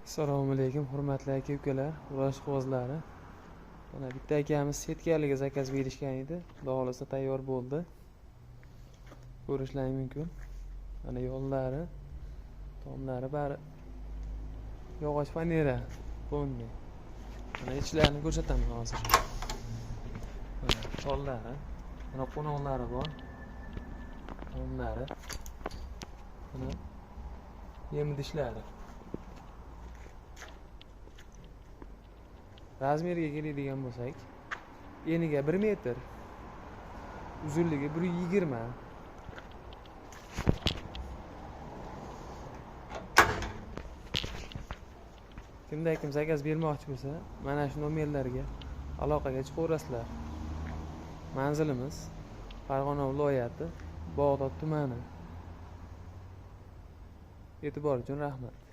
Assalomu alaykum, hurmatli aka ukalar, ishqibozlari. Mana bitta akamiz setkaliga zakaz berishgan edi. Xudo xohlasa tayyor bo'ldi. Ko'rishlaring mumkin. Mana yo'llari, tomlari bari yog'och fanera, полный. Mana ichlarini ko'rsataman hozir. Mana tollari, mana qo'noqlari bor. Tomlari. Mana yem idishlari. Razmeriga keladigan bo'lsak, eniga 1 metr, uzunligi 1.20. Kimda kim zakaz bermoqchi bo'lsa, mana shu nomerlarga aloqaga chiqaverasizlar. Manzilimiz Farg'ona viloyati, Bag'dod tumani. E'tibor uchun rahmat.